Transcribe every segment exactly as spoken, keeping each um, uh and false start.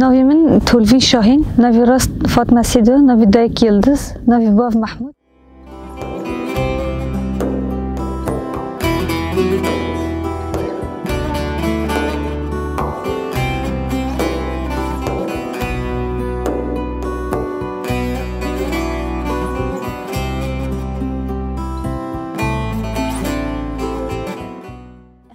Navê min Tolvîn Şahîn, navê rast Fatma Sêdo, navê dayik Yildiz, navê bav Mehmûd.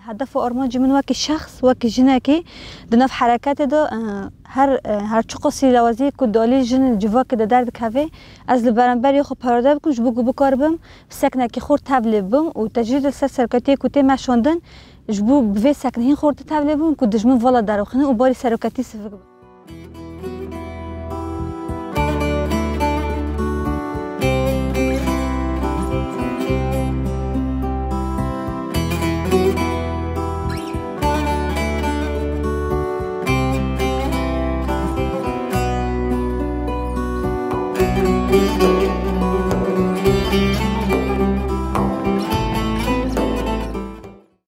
Hedef û armancê min wekî şexs, wekî jinekê di nav hereketê de, e, her, e, her çiqasî lawazî ku di alî jin civakê de derdikeve, ez li beramberî xwe perwerde bikim, ji bo ku bikaribim seknekî xurt tevlê bim û tecrîd li ser serokatiyê ku tê meşandin, ji bo bi vê seknehîn xurt tevlê bim ku dijmin vala derxînin û barî serokatî sivik bim.